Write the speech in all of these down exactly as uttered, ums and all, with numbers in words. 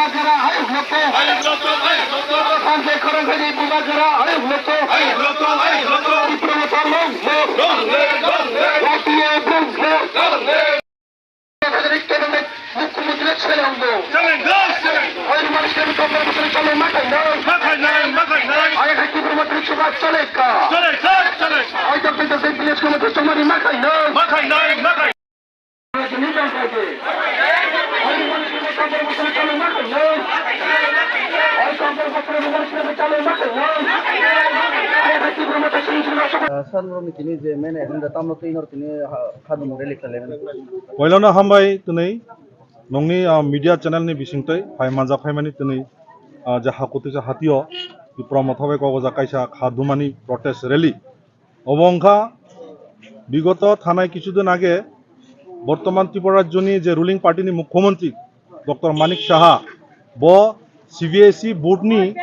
Bubagra, hayuk lokto. Hayuk lokto, hayuk lokto. Sanjay Khorang khaidi Bubagra, hayuk lokto. Hayuk lokto, hayuk lokto. Tipra Motha long live. Long live, long live. Y T A long live. Long live. Mukhyamantri challenge do. Challenge do, challenge do. Oy Roman script kok bor bosor chalo ma khainai. Ma khainai, ma khainai. Oy hai Tipra Motha chubak chale ka. Chale, chale, chale. Oy Doctor Joseph village committee chongmani ma khainai. Ma khainai, ma khainai. Sir, norok ni tini je main agenda tamno twi norok tini ha, khadumung rally khlaimani. Poilano hambai twnwi nongni, ah, media channel ni bisingtwi hai manjak phaimani twnwi, ah, je hakutwi sa hatio Tipra Motha bai kok ojak kaisa khadumani protest rally. Obo wngkha bigoto thanai kichu din age bortoman Tripura rajyoni je ruling party ni mukhyamantri Doctor Manik Saha bo C B S E board ni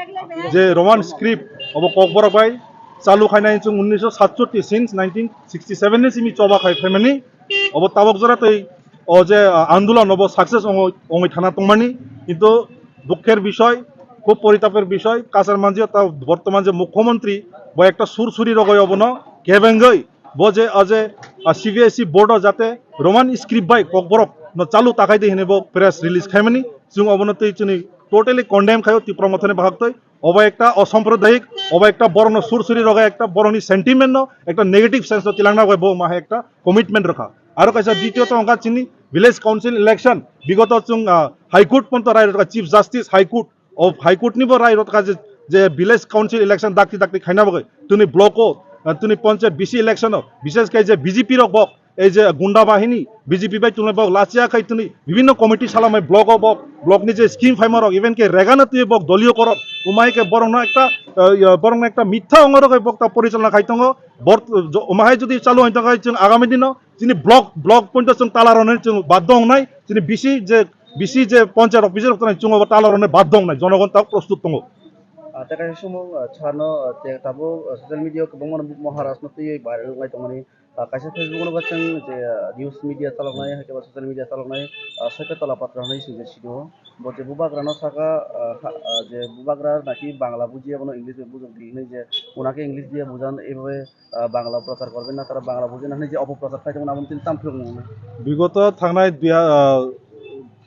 je Roman script obo Kokborok bai chalu khainai chwng unnisho satchatti since nineteen sixty seven ni simi choba khai phaimani. Obo tabok jora tei o je, ah, andolon obo success ongoi, ongoi thana tongmani, kintu dukher bishoy, khub poritaper bishoy, kachar manjio ta bortoman je mukhyamantri bo ekta sur suri rogoi obono kebengoi bo je, o je, ah, C B S E board o jate Roman script bai Kokborok no chalu takhai de hinwi bo press release khaimani, chwng obono tei chini totally condemn khaio Tipra Mothani bahaktwi. Obo ekta osampradayik, obo ekta borokno sur suri rogoi ekta borokni sentiment no ekta negative sense no tilangna bai bo maha ekta commitment rokha. Aro kaisa ditiyot wngkha chini village council election, bigoto chwng, ah, High Court ponto rai rokha, Chief Justice High Court of High Court ni bo rai rokha je, je village council election dakti dakti khaina bagwi tini block o, ah, tini panchayat B C election o, bishesh khe je B J P rok bok ei je gunda bahini B J P bai tongwi bok lachia khai tini bibhinno committee salamai block o bok block ni je scheme phaima rok even khe regana twi bok doliyo korok umai khe borokno ekta, ah, borokno ekta mitha ongorok bok ta porichalona khai tongo. Bor-, jo-, umahai jodi chalu hai tongkha chwng agami dino chini block, block point o chwng tala rwnai chwng baddo wngnai, chini B C je, B C je panchayat office rok tongnai chwng obo tala rwnai baddo wngnai, jonogon tabuk prostut tongo. Ah, tei kaisa sumung, ah, sano, ah, te tabuk, ah, social media o kwbangma no Maharaj no twiwi viral wngnai tongmani. Ah, kaisa Facebook no bo chwng je, ah, news media chaloknai, hai khe bo social media chaloknai, ah, Soito Tola Patra hwnwi swijak sio. Bo je bubagra no saka, ah, ha, ah, je bubagra naki Bangla bujiya bono English bai bujok di hwnwi je, unake English diye bujan, ebabe ah, Bangla prochar korbe na tara Bangla bujina hinwi je opoprochar khai tongo, abo tini tamo philok nang. Bigoto thangnai dui ha-, ah,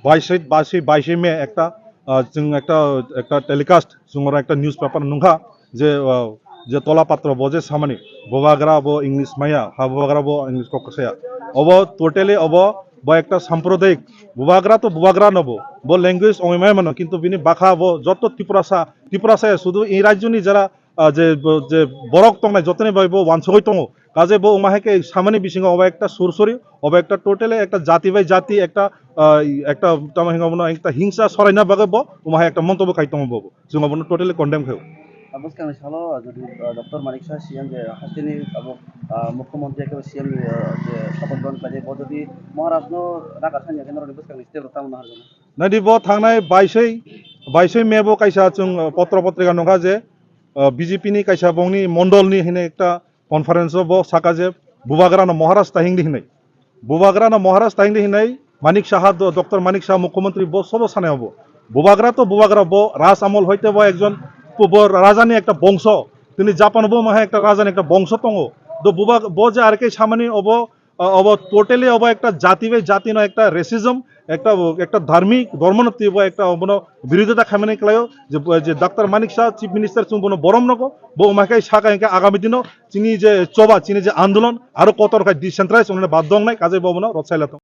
baisai, baisai, baisai May ekta, ah, chwng ekta, ekta telecast, chwng oro ekta newspaper nungkha je, ah, je Tola Patro bo je samani, bubagra bo English maya, ha bubagra bo English kok saya. Obo totally obo bo ekta sampradayik, bubagra to bubagra no bo, bo language ongwi maya mano, kintu bini bakha bo joto Tiprasa, Tiprasa ya sudu ei rajyoni jara ah, je, bo-, je borok tongnai jotoni bai bo wansugwi tongo. Kaje bo wngma hai khe samani bisingo obo ekta sur suri, obo ekta totally ekta jati bai jati ekta, ah, ekta tamo hingo bono ekta hingsa soraina bagwi bo wngma hai ekta montobo khai tongo bo. Chwng obono totally condemn khaio. Ah, bwskangni salo, ah, jodi, ah, Doctor Manik Saha C M je hasteni abo, ah, Mukhyamantri ekhe C M ni, ah, je sapan ban khaide bo jodi Maharaj no raga sanya khe norokni bwskangni step rok tamo naharjana. Nadi bo thangnai baisai, baisai May bo kaisa chwng, ah, potro potrika nukha je, ah, B J P ni kaisa bongni mondol ni hinwi ekta conference o bo saka je bubagra no Maharaj ta hingdi hinwi. Bubagra no Maharaj ta hingdi hinwi Manik Saha do, Doctor Manik Saha Mukhyamantri bo sobo sanai obo. Bubagra to bubagra bo Raj Amol hoite bo ekjon bo raja ni ekta bongso. Tini Japan bo maha ekta raja ni ekta bongso tongo. Do bubag-, bo je R K samani obo ah, obo totally obo ekta jati bai jati no ekta racism, ekta, ekta dharmik dhormo no twi bo ekta obono birodita khaimani klaio je, je Doctor Manik Saha Chief Minister chwng bono borom nogo, bo wngma khe saka hinkhe agami dino chini je choba, chini je andolon aro kotor khai decentralize wngnai baddo wngnai, kaje bo obono rwchai lato.